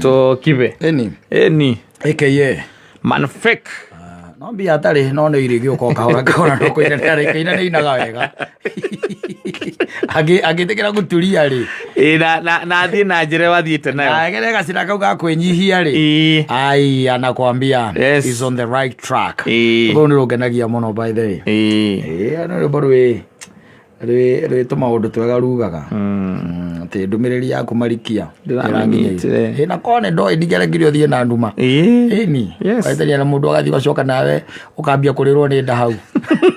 To kibe. Eni. Eni. AKA. Man fake. No mbia atarĩ no nĩ irĩ gĩũka o kahora kahora no kũina nĩ arĩ kũina nĩ ainaga wega. Angĩtĩkĩra gũturia rĩ. Ĩ na na na athiĩ na njĩra ĩyo athiĩte nayo. Na egere gacĩra kau ga kwĩnyihia rĩ. Ĩ. Ai anakwambia Yes. is on the right track. Ĩ. Rũu nĩ rũngenagia mũno by the way. Ĩ. Ĩ nĩ rwĩmbo rwĩ rwĩ tũmaũndũ twega rugaga. Atĩ ndũmĩrĩri yaku marikia. Ndĩramenyitire. Ĩ na korwo nĩ ndoĩ ndingĩarekire ũthiĩ na nduma. Ĩ. Ĩni. Yes. Weteria na mũndũ agathiĩ ũgacoka nawe ũkambia kũrĩrwo nĩ nda hau.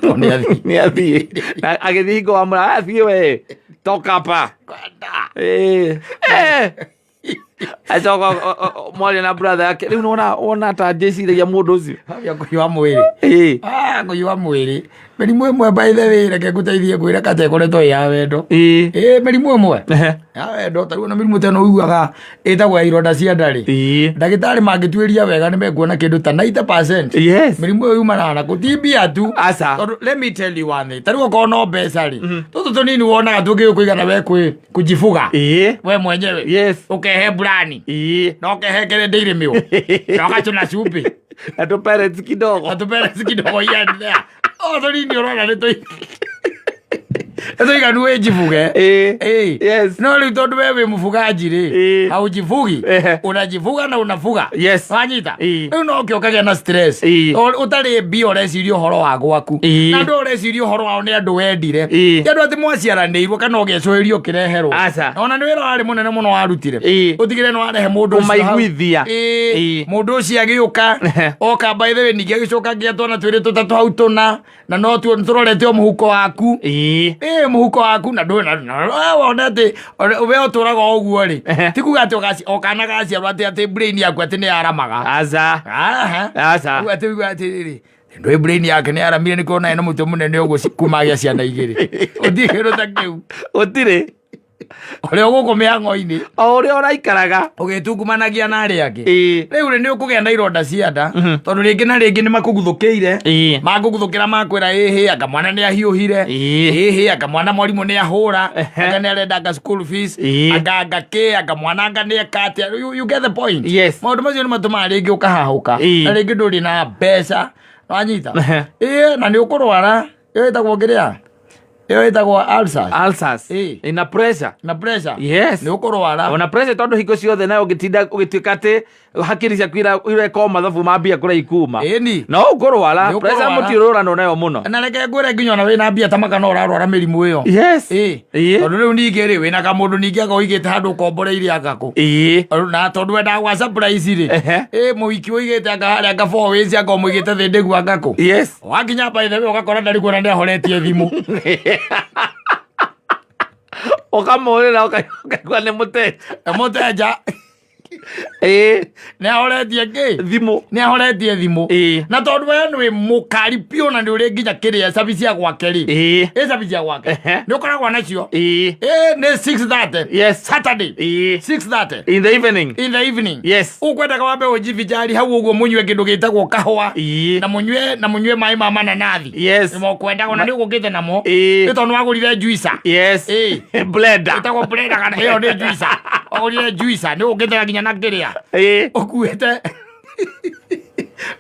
Tondũ nĩ athiĩ. Nĩ athiĩ. Na agĩthiĩ hingo wa mũra athiĩ we. Toka hapa. Ĩ. Eh. Acoka mwaria na brother yake rĩu nĩwona wona ta njĩciragia mũndũ ũcio. Ambia kũhiũha mwĩrĩ. Ĩ. Ah, kũhiũha mwĩrĩ. Mĩrimũ ĩmwe by the way reke ngũteithie ngwĩre kata ĩkoretwo ĩ ya wendo. Ĩ. Ĩ mĩrimũ ĩmwe Ehe. ya wendo ta rĩu ona mĩrimũ ta ĩno ũiguaga ĩtagwo ya ironda cia nda rĩ. Ĩ. Ndagĩtarĩ mangĩtuĩria wega nĩ mekuona kĩndũ ta 90% Yes. mĩrimũ ĩyo yumanaga na kũ ti mbia tu. Aca. Tondũ let me tell you one thing. Ta rĩu okorwo no mbeca rĩ, tũtũ tũnini wonaga tũngĩgũkũigana we kwĩ kujifuga. Ĩ. We mwenyewe. Yes. Ũkehe brani. Ĩ. Na ũkehe kĩrĩa Dairy Meal. Na ũgacũna cumbĩ. Na tũ parents kidogo. Na tũperes kidogo here and there. O tũnini ũrona nĩ tũi. Nĩ tũiganu wĩjibuge. Ĩ. Ĩ. Yes. No rĩu tondũ we wĩ mũfugaji rĩ, Ĩ. haujifugi, Ehe. unajifuga na unafuga. Yes. Wanyita? Ĩ. Rĩu no kĩo ũkagĩa na stress. Ĩ. Ũtarĩ mbia ũreciria ũhoro wa gwaku. Ĩ. Na andũ ũreciria ũhoro wao nĩ andũ wendire. Ĩ. Ti andũ atĩ mwaciaranĩirwo kana ũgecũhĩrio ũkĩreherwo. Aca. Na ona nĩ wĩra warĩ mũnene mũno warutire. Ĩ. Ũtigĩre nĩ warehe mũndũ ũcio hau. Kũmaiguithia. Ĩ. Ĩ. Mũndũ ũcio agĩũka. Oka by the way ningĩ agĩcoka ngĩa twana twĩrĩ tũtatũ hau tũna na no tuo tũrorete o mũhuko waku. Ĩ. Ĩ mũhuko waku na ndũĩ na we wone atĩ we ũtũraga o ũguo rĩ. Ehe. Ti kuga atĩ o kana gaciarwo atĩ brain yaku atĩ nĩ yaramaga. Aca. Aha. Aca. Rĩu atĩ uga atĩrĩrĩ ndũĩ brain yake nĩ yaramire nĩ kuona ena mũtwe mũnene ũguo kuma agĩa ciana igĩrĩ. Gũtirĩ kĩndũ ta kĩu. Gũtirĩ. Ũrĩa ũgũkũ mĩhang'o-inĩ. O ũrĩa ũraikaraga. Ũgĩtungumanagia na arĩa angĩ. Ĩ. Rĩu rĩ nĩ ũkũgĩa na ironda cia nda tondũ rĩngĩ na rĩngĩ nĩ makũguthũkĩire. Ĩ. Makũguthũkĩra makwĩra ĩhĩ anga mwana nĩ ahiũhire. Ĩ. Ĩhĩ anga mwana mwarimũ nĩ ahũra. Anga nĩ arenda anga school fees. Ĩ. Anga anga kĩ anga mwana anga nĩ eka atĩa. You get the point. Yes. Maũndũ macio nĩ matũmaga rĩngĩ ũkahahũka. Ĩ. Na rĩngĩ ndũrĩ na mbeca. Wanyita? Ĩ na nĩ ũkũrwara. Ĩyo ĩtagwo kĩrĩa? Ĩyo ĩtagwo ulcers. Ulcers. Ĩ. Ina pressure. Na pressure. Yes. Nĩ ũkũrwara. Ona pressure tondũ hingo ciothe nayo ũngĩtinda ũgĩtuĩka atĩ hakiri ciaku ireka o mathabu ma mbia kũrĩa ikuma. Ĩni. No ũkũrwara. Nĩ Pressure ũkũrwara. mũtiũrũranwo nayo mũno. Na reke ngwĩre nginya ona wĩna mbia ta maka no ũrarwara mĩrimũ ĩyo. Yes. Ĩ. Ĩ. Tondũ rĩu ningĩ rĩ wĩna kamũndũ ningĩ anga ũigĩte handũ ũkomboreire anga kũ. Ĩ. Na tondũ wendaga gwa surprise rĩ. Ehe. Ĩ mũhiki ũigĩte anga harĩa anga four ways anga ũmũigĩte thĩ ndĩgu anga kũ. Yes. Wakinya by the way ũgakora ndarĩ kuona nĩ ahoretie thimũ. Ũkamũrĩra ũkaigua nĩ mũteja. Mũteja. Ĩ. Nĩ ahoretie kĩ? Thimũ. Nĩ ahoretie thimũ. Ĩ. Na tondũ we nĩ mũkari biũ na nĩ ũrĩ nginya kĩrĩa cabi cia gwake rĩ. Ĩ. Ĩ cabi cia gwake. Ehe. Nĩ ũkoragwo nacio. Ĩ. Ĩ nĩ 6:30. Yes. Saturday. Ĩ. 6:30. In the evening. In the evening. Yes. Ũkwendaga wambe ũnjibicarĩ hau ũguo mũnyue kĩndũ gĩtagwo kahũa. Ĩ. Na mũnyue na mũnyue maĩ ma mananathi. Yes. Nĩ mũkwendaga ona nĩ ũgũkĩte namo. Ĩ. Nĩ tondũ nĩ wagũrire juicer. Yes. Ĩ. Blender. Ĩtagwo blender kana ĩyo nĩ juicer. Wagũrire juicer nĩ ũkĩte nginya na kĩrĩa. Ĩ. Ũkuĩte.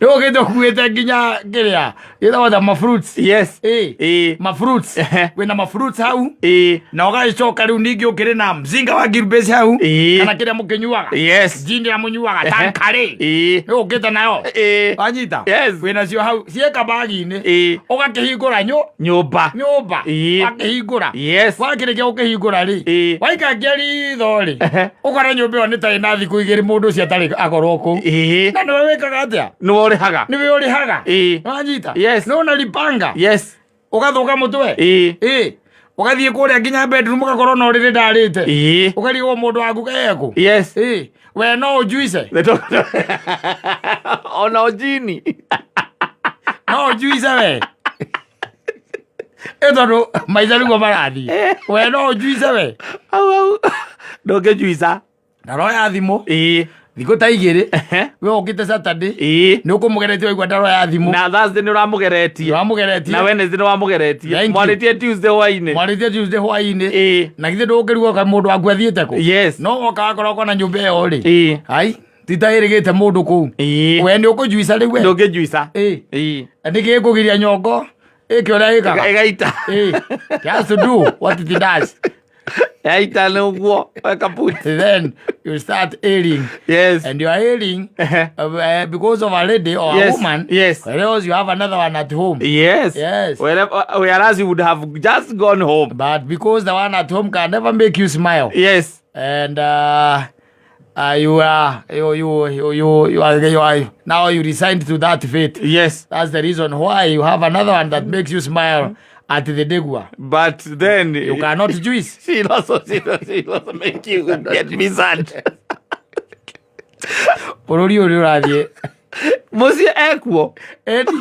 Nĩ ũkĩte ũkuĩte nginya kĩrĩa. Gĩtagwo ta ma fruits. Yes. Ĩ. Ĩ. Ma fruits. Ehe. Wĩna ma fruits hau. Ĩ. Na ũgagĩcoka rĩu ningĩ ũkĩrĩ na mzinga wa Gilbey's hau. Ĩ. Kana kĩrĩa mũkĩnyuaga. Yes. Gin ĩrĩa mũnyuaga tankarĩ. Ĩ. Nĩ ũkĩte nayo. Ĩ. Wanyita? Yes. Wĩnacio hau ciĩ kabagi-inĩ. Ĩ. Ũgakĩhingũra Nyũmba. nyũmba. Ĩ. Wakĩhingũra. Yes. Wakĩrĩkia gũkĩhingũra rĩ. Ĩ. Waikangia ritho rĩ. Ehe. Ũkora nyũmba ĩyo nĩ ta ĩna thikũ igĩrĩ mũndũ ũcio atarĩ akorwo kũu. Ĩ. Na nĩwe wĩkaga atĩa? Nĩwe ũrĩhaga. Nĩwe ũrĩhaga. Ĩ. Wanyita? Yes. Nĩ ũnaripanga. Yes. Ũgathũka mũtwe. Ĩ. Ĩ. Ũgathiĩ kũrĩa nginya bedroom ũgakorwo na ũrĩrĩ ndarĩte. Ĩ. Ũkarigwo mũndũ waku ekũ. Yes. Ĩ. We no ũnjuice. Ona ũnjini. No ũnjuice we. Ĩ tondũ maica nĩguo marathiĩ. We no ũnjuice we. Au au. Ndũngĩnjuica. Ndaroya thimũ. Ĩ. Thikũ ta igĩrĩ we ũkĩte Saturday, nĩ ũkũmũgeretie, waigua ndaroya thimũ. Na Thursday nĩ ũramũgeretie. Wamũgeretie. Na Wednesday nĩ wamũgeretie. Thank you. Mwarĩtie Tuesday hwainĩ. Mwarĩtie Tuesday hwainĩ. Na githĩ ndũngĩrigwo kaĩ mũndũ waku athiĩte kũ? No woka wakorwo kona nyũmba ĩyo rĩ, ai ti ta ĩrĩgĩte mũndũ kũu. We nĩ ũkũnjuica rĩu we. Ndũngĩnjuica. Nĩkĩ ĩkũgiria nyongo ĩke ũrĩa ĩkaga? Ĩgaita. It has to do what it does. Yaita nĩ ũguo wekaput. Then you start ailing. And you are ailing because of a lady or a woman, whereas you have another one at home. Yes. Whereas you would have just gone home. But because the one at home can never make you smile. And you are you you you you you are, you are now you resigned to that fate. That's the reason why you have another one that makes you smile at the degua. But then you cannot juice. She also make you get me sad. Bũrũri ũyũ ũrathiĩ. Mũciĩ ekuo. Edi.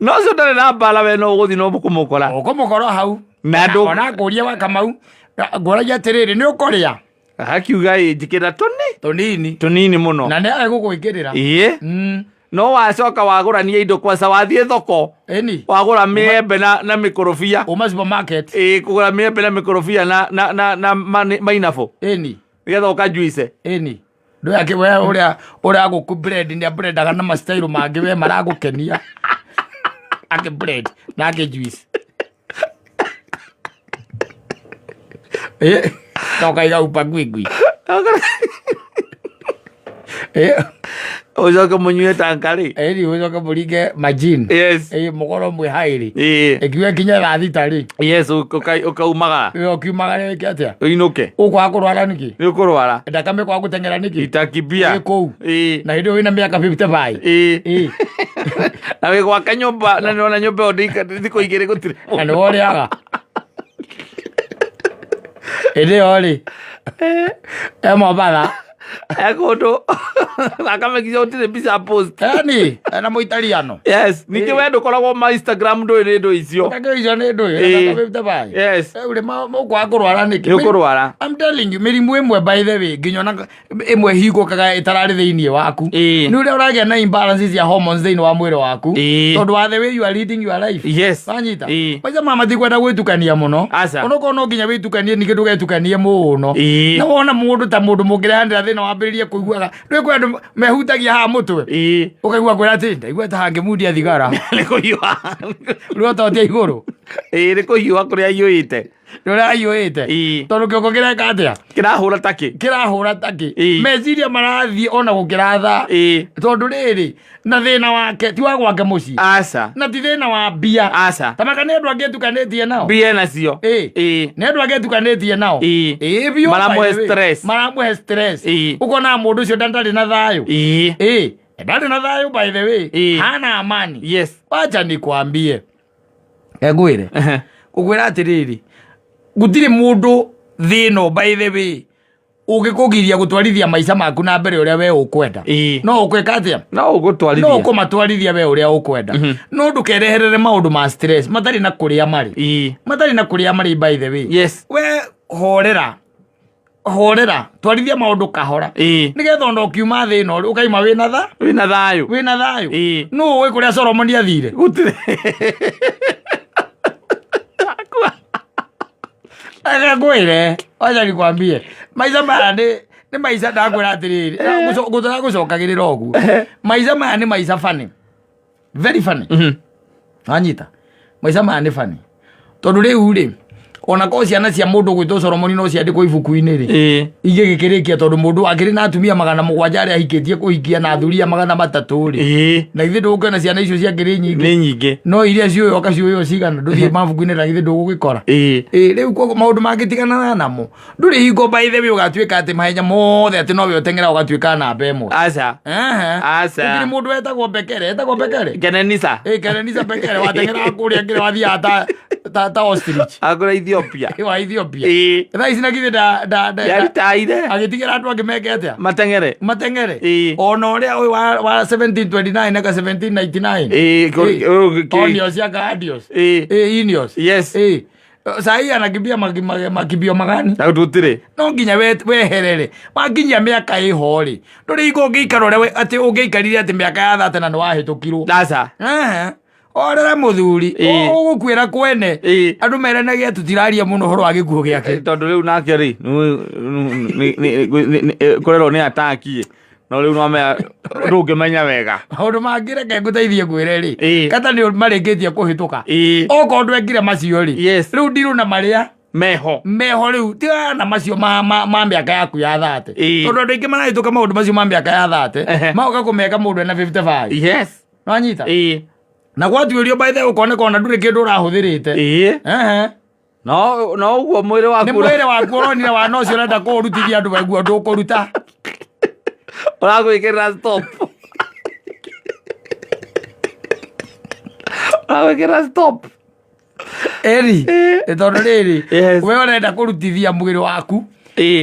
No ũcio ndarĩ na mbara, we no ũgũthiĩ no kũmũkora. Ũkũmũkorwo hau. Na Ona ngũria wa Kamau, ngũragia atĩrĩrĩ, nĩ ũkũrĩa? Akiuga ĩ, njĩkĩra tũni tũnini. Tũnini mũno. Na nĩ egũgwĩkĩrĩra. Ĩĩ. No wacoka wagũrania indo kwaca wathiĩ thoko, wagũra mĩembe na mĩkorobia. Uma supermarket. Ĩĩ, kũgũra mĩembe na mĩkorobia na mainabũ. Nĩgetha ũkanjuice. Ĩni ndũyake we ũrĩa ũragũkũ bread nĩ abrendaga na mastairo mangĩ we maragũkenia, akĩ bread na akĩ juice. Tokaiga upa ngwingwi. Ũcoke mũnyue tankarĩ. Ĩni, ũcoke mũringe majin. Mũkorwo mwĩ haĩrĩ. Ĩkiuga kinya thaa 6 rĩ. Yes, ũkaumagara. Ũkiumagara wĩke atĩa? Ũinũke. Ũkwaga kũrwara nĩkĩ? Nĩ ũkũrwara. Thakame kwaga gũteng'era nĩkĩ? Itakimbia. Wĩ kũu. Na hĩndĩ ĩyo wĩna mĩaka 55. Na wĩ gwaka nyũmba na nĩwona nyũmba ĩyo thikũ 2 gũtirĩ. Na nĩwe ũrĩaga hĩndĩ ĩyo rĩ e Mombatha. E kũndũ thakame kinya gũtirĩ mbica post. Eni ena mũitariano. Yes, ningĩ we ndũkoragwo ma Instagram, ndũĩ nĩ ndũ icio. Ndakĩo icio nĩ ndũĩ. Thakame 55. Rĩu rĩ mũkwaga kũrwara nĩkĩ? Nĩ ũkũrwara. I'm telling you, mĩrimũ ĩmwe, by the way, nginya ona ĩmwe hingũkaga ĩtararĩ thĩinĩ waku, nĩ ũrĩa ũragĩa na imbalances ya hormones thĩinĩ wa mwĩrĩ waku, tondũ wa the way you are leading your life. Wanyita? Maica maya matikwenda gwĩtukania mũno. Aca. Onokorwo no nginya wĩtukanie, ningĩ ndũgetukanie mũno. Na wona mũndũ ta mũndũ mũngĩrehanĩra thĩna, wambĩrĩrie kũiguaga rĩu kwĩ andũ mehutagia haha mũtwe, ũkaigua kwĩra atĩ ndaigua ta hangĩmundia thigara. Nĩ kũhiũha. Rĩu ototia igũrũ. Ĩĩ, nĩ kũhiũha kũrĩa ahiũhĩte. Nĩ ũrĩa ahiũhĩte. Tondũ kĩongo kĩreka atĩa? Kĩrahũra takĩ. Kĩrahũra takĩ. Meciria marathiĩ ona gũkĩra thaa. Tondũ rĩrĩ na thĩna wake ti wa gwake mũciĩ. Aca. Na ti thĩna wa mbia. Aca. Tamaka nĩ andũ angĩ etukanĩtie nao. Mbia nacio. Nĩ andũ angĩ etukanĩtie nao. Ĩĩ biũ. Maramũhe by the way. stress. Maramũhe stress. Ũkona mũndũ ũcio ndarĩ na thayũ. Ndarĩ na thayũ, by the way. Hana amani. Wacha nikwambie, engwĩre ngũkwĩra atĩrĩrĩ, gũtirĩ mũndũ thĩ ĩno, by the way, ũngĩkũgiria gũtwarithia maica maku na mbere ũrĩa we ũkwenda. No ũkwĩka atĩa? No ũgũtwarithia. No ũkũmatwarithia we ũrĩa ũkwenda, no ndũkereherere maũndũ ma stress matarĩ na kũrĩa marĩ. Matarĩ na kũrĩa marĩ, by the way. We horera, horera, twarithia maũndũ kahora, nĩgetha ona ũkiuma thĩ ĩno ũkaima wĩna tha Wĩna thayũ. Wĩna thayũ. Nũ ũĩ kũrĩa Solomoni athire? Gũtirĩ. Reke ngwĩre, wacha nikwambie, maica maya nĩ maica, ndakwĩra atĩrĩrĩ, ngũtũra gũcokagĩrĩra ũguo, maica maya nĩ maica funny, very funny. Wanyita? Maica maya nĩ funny tondũ rĩu rĩ, ona korwo ciana cia mũndũ gwĩtwo Solomoni no ciandĩkwo ibuku-inĩ rĩ, ingĩgĩkĩrĩkia, tondũ mũndũ akĩrĩ na atumia 700 arĩa ahikĩtie kũhikia na athuria 300 rĩ, na githĩ ndũgũkĩona ciana icio ciakĩrĩ nyingĩ? Nĩ nyingĩ. No iria ciũĩ ũkaciũĩ cigana, ndũthiĩ mabuku-inĩ, na githĩ ndũgũgĩkora? Ĩ rĩu koguo maũndũ mangĩtigana namo, ndũrĩ hingo, by the way, ũgatuĩka atĩ mahenya mothe atĩ nowe ũteng'era ũgatuĩka namba 1. Aca. Aca. Gũtirĩ mũndũ wetagwo Bekere, etagwo Bekere. Kenenisa. Ĩ, Kenenisa Bekere wateng'eraga kũrĩa kĩrĩa wathiaga ta ostrich. Akũrĩa Ethiopia. Wa Ethiopia. Thaa ici na githĩ nda Yaritaire. Agĩtigĩra andũ angĩ meke atĩa? Mateng'ere. Mateng'ere. Ona ũrĩa ũyũ wa 1729 aka 1799. Ĩĩ, Onios aka Adios. Ĩ, Ineos. Ĩ. Sahii anakimbia makimbio magani? Na tũtirĩ. No nginya weherere wakinyia mĩaka ĩho rĩ, ndũrĩ hingo ũngĩikara ũrĩa atĩ ũngĩaikarire atĩ mĩaka ya 30 na nĩ wahĩtũkirwo. Aca. Ehe. Orera mũthuri. Ũgũkuĩra kwene. Andũ meranagia tũtiraria mũno ũhoro wa gĩkuũ gĩake. Tondũ rĩu nake rĩ, kũrerwo nĩ ataki, no rĩu nomenya ndũngĩmenya wega. Maũndũ mangĩ reke ngũteithie ngwĩre rĩ, kata nĩ marĩkĩtie kũhĩtũka. Okorwo ndwekire macio rĩ, rĩu ndirũ na marĩa meho meho rĩu, tigana na macio ma mĩaka yaku ya 30. Tondũ andũ aingĩ marahĩtũka maũndũ macio ma mĩaka ya 30, magoka kũmeka mũndũ ena 55. Nwanyita? Na gwatuĩrio, by the way, ũkoneka ona ndũrĩ kĩndũ ũrahũthĩrĩte. Ehe. No ũguo mwĩrĩ waku nĩ mwĩrĩ waku ũronire wana ũcio ũrenda kũũrutithia andũ weguo ndũkũruta. Ũragwĩkĩrĩra stop, ũragwĩkĩrĩra stop. Eri nĩ tondũ rĩrĩ, we ũrenda kũrutithia mwĩrĩ waku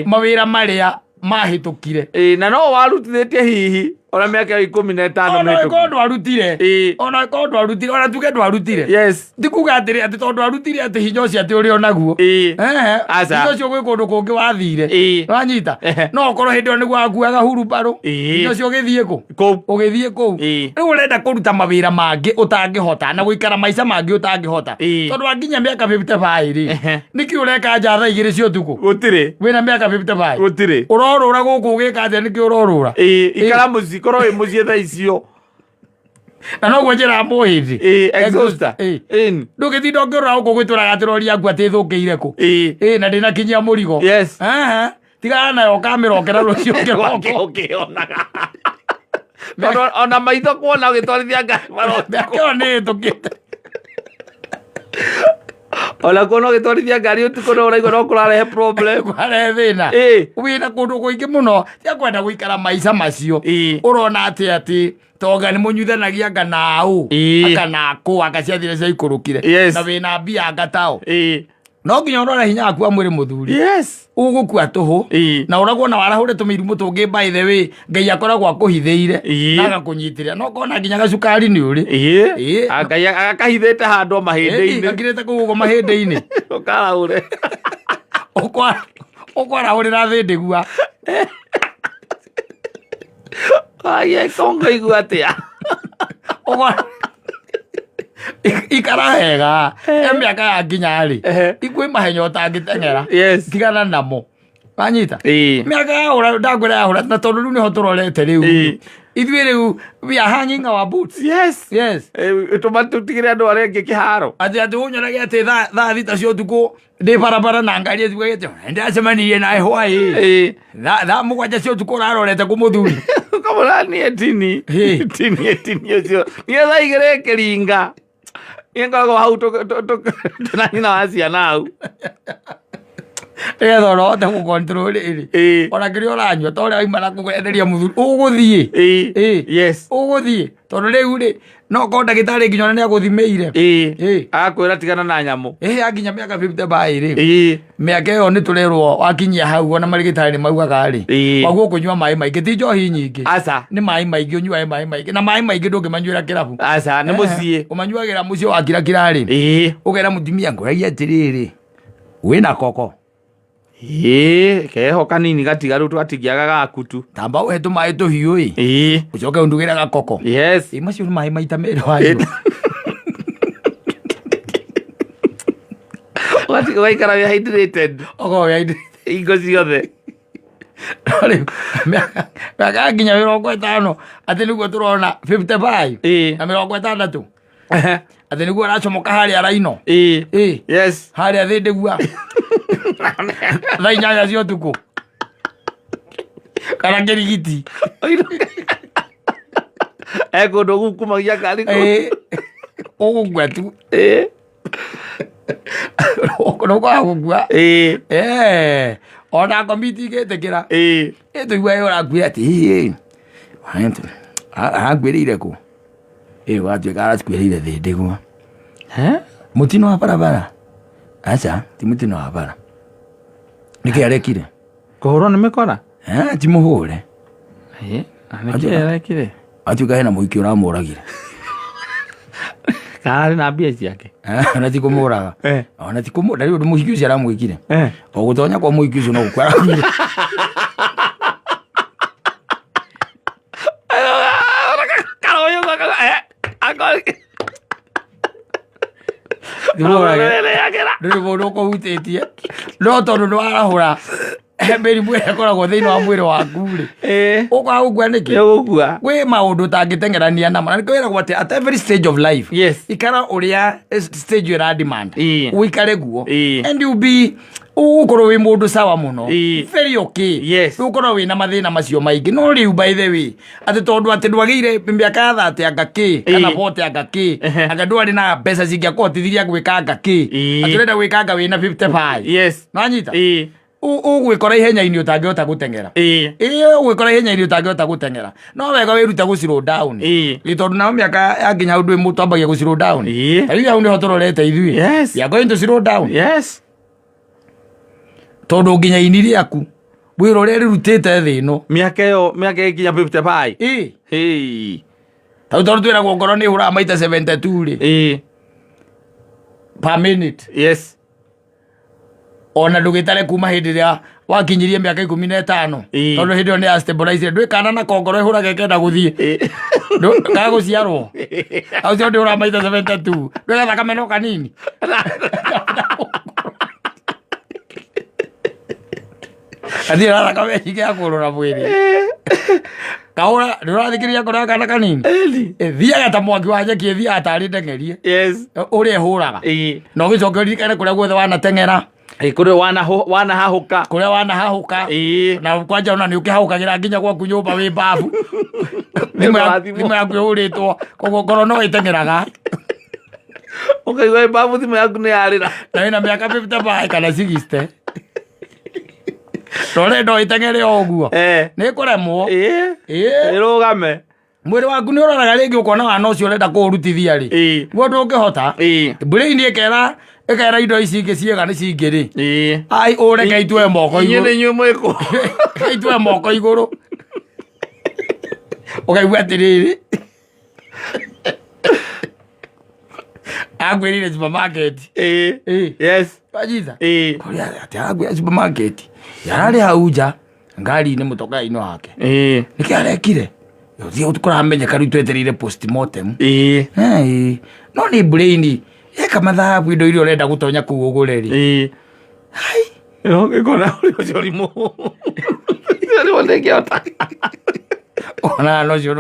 mawĩra marĩa mahĩtũkire. Ĩĩ, na no warutithĩtie hihi ona mĩaka 15 ona mĩhĩtũku. ĩkorwo ndwarutire, ona ĩkorwo ndwarutire, ona tuge ndwarutire, ti kuga atĩrĩ atĩ tondũ ndwarutire atĩ hinya ũcio atĩ ũrĩ onaguo. Ehe. Aca. Hinya ũcio gwĩ kũndũ kũngĩ wathire. Wanyita? No okorwo hĩndĩ ĩyo nĩguo wakuaga hurumbarũ, hinya ũcio ũgĩthiĩ kũ? Kũu. Ũgĩthiĩ kũu. Rĩu ũrenda kũruta mawĩra mangĩ ũtangĩhota na gũikara maica mangĩ ũtangĩhota. Tondũ wakinya mĩaka 55 rĩ, nĩkĩ ũreka nja thaa 2 cia ũtukũ? Gũtirĩ. Wĩna mĩaka 55. Gũtirĩ. Ũrorũra gũkũ ũgĩka atĩa? Nĩkĩ ũrorũra? Ĩĩ, ikara mũciĩ, korwo wĩ mũciĩ thaa icio. Na noguo njĩraga mũhĩndĩ. Ĩĩ, exhauster. Ĩni. Ndũngĩtinda ũngĩrora gũkũ gwĩtũraga atĩ rori yaku atĩ ĩthũkĩire kũ. Ĩĩ, na ndĩnakinyia mũrigo. Ehe. Tigana nayo, ũkamĩrokera rũciũ kĩroko. Ũkĩonaga tondũ ona maitho kuona ũgĩtwarithia ngari Mĩaka ĩyo nĩ ĩhĩtũkĩte. Ona kuona ũgĩtwarithia ngari ũtukũ no ũraigua no kũrarehe problem. Kwarehe thĩna. Wĩna kũndũ kũingĩ mũno tia kwenda gũikara maica macio. Ũrona atĩ tonga nĩ mũnyuithanagia anga naũ, anga nakũ, anga ciathire ciaikũrũkire, na wĩna mbia anga tao. No nginya ũrore hinya waku wa mwĩrĩ, mũthuri. Ũgũkua tũhũ na ũragwo na warahũre tũmĩrimũ tũngĩ. By the way, Ngai akoragwo akũhithĩire na agakũnyitĩrĩra, no kona nginya gacukari nĩ ũrĩ. Ngai agakahithĩte handũ mahĩndĩ-inĩ. Gakirĩte kũu ũguo mahĩndĩ-inĩ. Ũkaraũre. Ũkwarahũrĩra thĩndĩ gua. Aye, kongo igua atĩa? Ikara wega e mĩaka ya nginya rĩ, ikwĩ mahenya ũtangĩteng'era. Tigana namo, wanyita? Mĩaka yahũra, ndakwĩra yahũra, na tondũ rĩu nĩho tũrorete rĩu. Ithuĩ rĩu we are hanging our boots. Yes. Tũma tũtigĩre andũ arĩa angĩ kĩharo. Atĩ ũnyonage atĩ thaa 6 cia ũtukũ ndĩ barabara na ngari ĩtuge atĩ ndacemanirie nawe hwaĩ. Thaa 7 cia ũtukũ ũrarorete kũ, mũthuri? Ũkamũra niĩ tini. Tini tini ũcio. Niĩ thaa 2 ĩkĩringa. Niĩ ngoragwo hau tũna nyina wa ciana hau. Nĩgetha ona ũhote gũ-control rĩrĩ, ona kĩrĩa ũranyua, ta ũrĩa waima na kũenderia mũthuri ũgũthiĩ. Ũgũthiĩ tondũ rĩu rĩ, no korwo ndagĩtarĩ nginya ona nĩ agũthimĩire. Agakwĩra tigana na nyamũ. Yakinya mĩaka 50 baĩ rĩ, mĩaka ĩyo nĩ tũrerwo wakinyia hau, ona marĩgĩtarĩ nĩ maugaga rĩ, waguo kũnyua maĩ maingĩ, ti njohi nyingĩ. Aca. Nĩ maĩ maingĩ, ũnyuage maĩ maingĩ, na maĩ maingĩ ndũngĩmanyuĩra kĩrabu. Aca, nĩ mũciĩ. Ũmanyuagĩra mũciĩ wakirakira rĩ, ũkera mũtumia, ngũragia atĩrĩrĩ, wĩna koko? Ĩĩ, keho kanini gatigaru twatingĩaga gaku tu. Tamba ũhe tũmaĩ tũhiũ ĩ, ũcoke ũndugĩre gakoko. Ĩ, macio nĩ maĩ maita merĩ wanyua. Ũgatiga ũgaikara wĩ hydrated. Ũkorwo wĩ hydrated. Hingo ciothe. Rĩu mĩaka ya nginya 50 atĩ nĩguo tũrona 55 na 60 atĩ nĩguo aracomoka harĩa raino. Harĩa thĩndĩgua thaa 8 cia ũtukũ kana kĩrigiti. E kũndũ gukumagia ngari kũu. Ĩ, ũgũkua tu. Nũkwaga gũkua. Ona ngomi itingĩtĩkĩra. Ĩ, tũigua ĩ ũrakuire atĩ ĩ arakuĩrĩire kũ? Ĩ, ũgatuĩka arakuĩrĩire thĩndĩgwa. Mũtino wa barabara? Aca, ti mũtino wa bara. Nĩkĩ arekire? Kũhũrwo nĩ mĩkora? Eh, ti mũhũre. Ĩ, na nĩkĩ arekire? Atuĩka hena mũhiki ũramũragire. Kana arĩ na mbia ciake. Ona ti kũmũraga. Eh. Ona ti kũmũ ndarĩ ũndũ mũhiki ũcio aramwĩkire. Eh. O gũtonya kwa mũhiki ũcio no gũkua arakuire. Ndimũrage. Ndũrĩ mũndũ ũkũhutĩtie. No tondũ nĩwarahũra mĩrimũ ĩrĩa ĩkoragwo thĩinĩ wa mwĩrĩ waku rĩ. Ũkwaga gũkua nĩkĩ? Nĩũgũkua. Kwĩ maũndũ ũtangĩteng'erania namo. Na nĩkĩo wĩragwo atĩ at every stage of life. Yes. Ikara ũrĩa stage ĩyo ĩra demand. Ĩĩ. Ũikare guo. Ĩĩ. And you'll be ũgũkorwo wĩ mũndũ sawa mũno. Ĩĩ. Very okay. Yes. Ũgũkorwo wĩna mathĩna macio maingĩ. No rĩu by the way, atĩ tondũ atĩ ndwagĩire mĩaka ya thate anga kĩ kana Ĩĩ. bote anga kĩ Ehe. anga ndwarĩ na mbeca cingĩakũhotithirie gwĩka anga kĩ Ĩĩ. atĩ ũrenda gwĩka anga wĩna 55 Yes. nanyita Ĩĩ. Ũgwĩkora ihenya-inĩ ũtangĩhota gũteng'era. Ĩĩ. Ĩĩ, ũgwĩkora ihenya-inĩ ũtangĩhota gũteng'era no wega wĩrute gũ slow down. Ĩĩ. Ĩ, tondũ nayo mĩaka ya nginya hau ndwĩ twambagia gũ slow down. Ĩĩ. Ta rĩu hau nĩho tũrorete ithuĩ. Yes. We are going to slow down. Yes. Tondũ nginya ini rĩaku wĩra ũrĩa rĩrutĩte thĩ ĩno. Mĩaka ĩyo mĩaka ĩkinya 55. Ĩĩ. Hey. Tau tondũ twĩragwo ngoro nĩ ĩhũraga maita 72 rĩ Ĩĩ. per minute. Yes. Ona ndũgĩtare kuma hĩndĩ ĩrĩa wakinyirie mĩaka 15. Ĩĩ. Tondũ hĩndĩ ĩyo nĩ ya stabilize ndwĩ kana nako ngoro ĩhũraga ĩkenda gũthiĩ. Ĩĩ. Kana gũciarwo. Hau ũcio ndĩhũraga maita 72. Ndwĩ gathakame no kanini. Gatirĩ na thakame nyingĩ ya kũrũra mwĩrĩ. Kahũra ndũrathikĩrĩria ngoro ya kana kanini. Ĩni. Ĩthiaga ta mwaki wa nyeki ĩthiaga tarĩ ndeng'erie. Yes. Ũrĩa ĩhũraga. Ĩĩ. Na ũgĩcoke ũririkane kũrĩa guothe wanateng'era. Ĩĩ, kũrĩa wanahahũka. Kũrĩa wanahahũka. Ĩĩ. Na kwanja ona nĩ ũkĩhahũkagĩra nginya gwaku nyũmba wĩ mbabu. Nĩ ũndũ wa thimũ. Thimũ yaku ĩhũrĩtwo koguo ngoro no ĩteng'eraga. Ũkaigua wĩ mbabu thimũ yaku nĩ yarĩra. Na wĩna mĩaka 55 kana 60. Na ũrenda o ĩteng'ere o ũguo. Eh. Nĩ ĩkũremwo. Ĩĩ. Ĩĩ. Ĩrũgame. Mwĩrĩ waku nĩ ũroraga rĩngĩ ũkona wana ũcio ũrenda kũũrutithia rĩ. Ĩĩ. Guo ndũngĩhota. Ĩĩ. Brain ĩkera ĩkera indo ici ingĩ ciĩga nĩ cingĩ rĩ. Ĩĩ. Ai ũreke itue moko Inyuĩ igũrũ. nĩ inyuĩ mwĩkũ. Reke itue moko igũrũ. Ũkaigua atĩrĩrĩ. Akwĩrire supermarket. Ĩĩ. Ĩĩ. Yes. Wanyita? Ĩĩ. Kũrĩa atĩ arakwĩra supermarket. Yararĩ hau nja ngari-inĩ mũtoka-inĩ wake. Ĩĩ. Nĩkĩ arekire? Ũthiĩ kũramenyeka rĩu twetereire postmortem. Ĩĩ. Hey, no nĩ brain eka mathabu indo iria ũrenda gũtonya kũu ũgũre rĩ. Ĩĩ. Hai. Ũngĩkona ũrĩa ũcio ũrimũ. Ũrimũ ndĩngĩhota. Ona no ũcio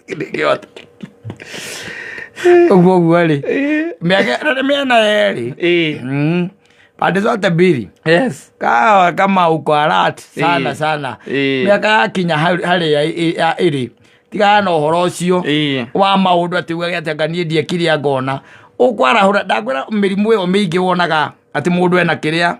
ndĩngĩhota. Ũguo ũguo rĩ. Ĩĩ. Mĩaka na nĩ mĩena yerĩ. Ĩĩ. Pande zote mbili. Yes. Kawa kama uko alert sana Ĩĩ. sana. Ĩĩ. Mĩaka yakinya harĩa ĩrĩ. Tigana na ũhoro ũcio. Ĩĩ. Wa maũndũ atĩ ugage atĩ anga niĩ ndiekire ngona. Ũkwarahũra ndakwĩra mĩrimũ ĩyo mĩingĩ wonaga atĩ mũndũ ena kĩrĩa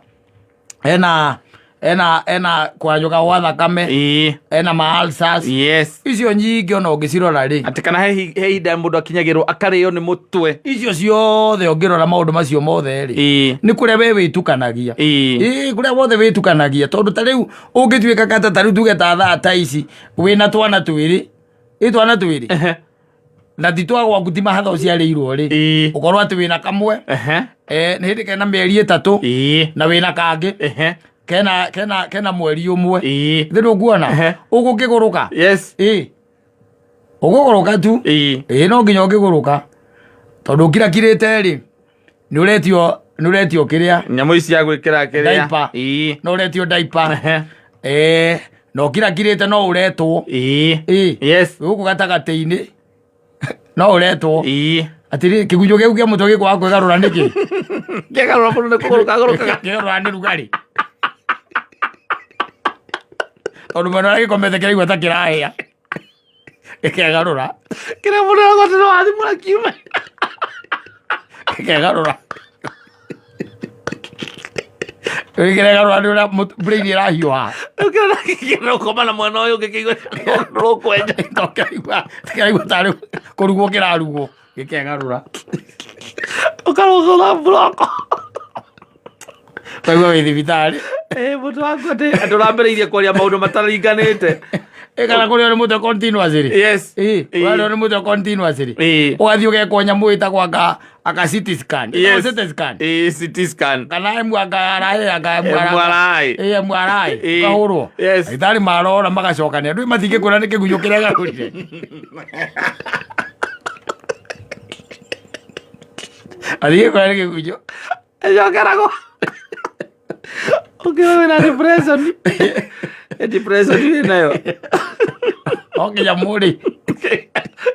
ena ena ena kwanjũka gwa thakame. Ĩĩ. Ena ma ulcers. Yes. Icio nyingĩ ona ũngĩcirora rĩ. Atĩ kana he ihinda mũndũ akinyagĩrwo akarĩo nĩ mũtwe. Icio ciothe ũngĩrora maũndũ macio mothe rĩ. Ĩĩ. Nĩ kũrĩa we wĩtukanagia. Ĩĩ. Ĩĩ, kũrĩa wothe wĩtukanagia tondũ ta rĩu ũngĩtuĩka kata ta rĩu tuge ta thaa ta ici wĩna twana twĩrĩ. Ĩ twana twĩrĩ. Ehe. Na ti twa gwaku ti mahatha ũciarĩirwo rĩ. Ĩĩ. Ũkorwo atĩ wĩna kamwe. Ehe. Nĩ hĩndĩ kena mĩeri 3. Ĩĩ. Na wĩna kangĩ. Ehe. Kena mweri ũmwe. Ĩĩ. Thĩ ndũkuona? Ehe. Ũgũkĩgũrũka. Yes. Ĩĩ. Ũgũgũrũka tu. Ĩĩ. Ĩĩ no nginya ũngĩgũrũka. Tondũ ũkirakirĩte rĩ, nĩ ũretio kĩrĩa. Nyamũ ici cia gwĩkĩra kĩrĩa. Diaper. Ĩĩ. No ũretio diaper. Ehe. Ĩĩ. Na ũkirakirĩte no ũretwo. Ĩĩ. Ĩĩ. Yes. Gũkũ gatagatĩ-inĩ no ũretwo. Ĩĩ. Atĩrĩ kĩgunyũ kĩu kĩa mũtwe gĩkwaga kwĩgarũra nĩkĩ? Kĩgarũra mũndũ nĩ kũgũrũka agũrũkaga. Kĩgarũra nĩ rugarĩ. Tondũ mwena ũrĩa gĩkomete kĩraigua ta kĩrahĩa. Gĩkegarũra. Kĩrĩa mũndũ aragwatĩrwo wa thimũ na kiume. Gĩkegarũra. Gĩkegarũra nĩ ũrĩa brain ĩrahiũha. Rĩu kĩrĩa ũkoma na mwena ũyũ ũngĩ kĩigua ndũkwenja. Kĩraigua tarĩ kũrugwo kĩrarugwo. Gĩkegarũra. Ũkarũgũra mburoko. Ũkaigua wĩ thibitarĩ. Ĩĩ, mũtwe waku atĩ ũrambĩrĩirie kwaria maũndũ mataringanĩte. Ĩkana kũrĩo nĩ mũtwe continuously. Yes. Ĩĩ, Ĩĩ. ũrarĩo nĩ mũtwe continuously. Ĩĩ. Ũgathiĩ ũgekwo nyamũ ĩtagwo anga anga CT scan. Ĩtagwo Yes. CT scan. Ĩĩ, CT scan. Kana M anga RI anga MRI. MRI. Ĩĩ, MRI. Ĩĩ. Ũkahũrwo. Yes. Ndagĩtarĩ marora magacokania. Ndũĩ matingĩkwĩra nĩ kĩgunyũ kĩrĩa gagũrire. Matingĩkwĩra nĩ kĩgunyũ. Ĩcokeragwo. Ũkĩona wĩna depression. Depression wĩ nayo. O kĩnyamũ rĩ.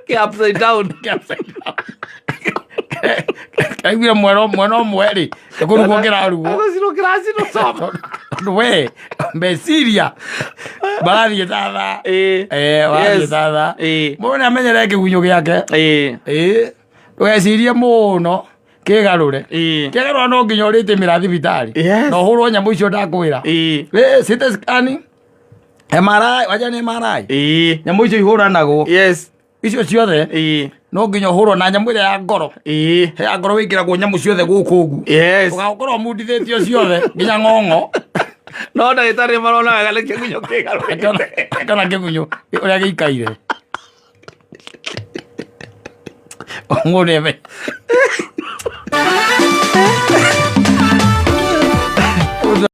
Kĩ upside down. Kaiguire mwena mwena ũmwe rĩ nĩkũrugwo kĩrarugwo. Agũcinwo kĩracinwo coma. Tondũ we meciria marathiĩ ta thaa. Ĩĩ. Eh, marathiĩ Yes. ta thaa. Ĩĩ. Mũndũ nĩamenyere kĩgunyũ gĩake. Ĩĩ. Ĩĩ. Ndũgecirie mũno kĩgarũre. Ĩĩ. Kĩgarũra no nginya ũrĩtĩmĩra thibitarĩ. Yes. Na ũhũrwo nyamũ icio ndakwĩra. Ĩĩ. Ĩĩ, CT scan, MRI, wanja nĩ MRI. Ĩĩ. Nyamũ icio ihũranagwo. Yes. Icio ciothe Ĩĩ. no nginya ũhũrwo na nyamũ ĩrĩa ya ngoro. Ĩĩ. He ya ngoro wĩkĩragwo nyamũ ciothe gũkũ ũguo. Yes. Ũgakorwo mundithĩtio ciothe nginya ng'ong'o. No ndagĩtarĩ marona wega nĩ kĩgunyũ kĩgarũrĩte. Kana kĩgunyũ ũrĩa gĩikaire. Mũndũ eme.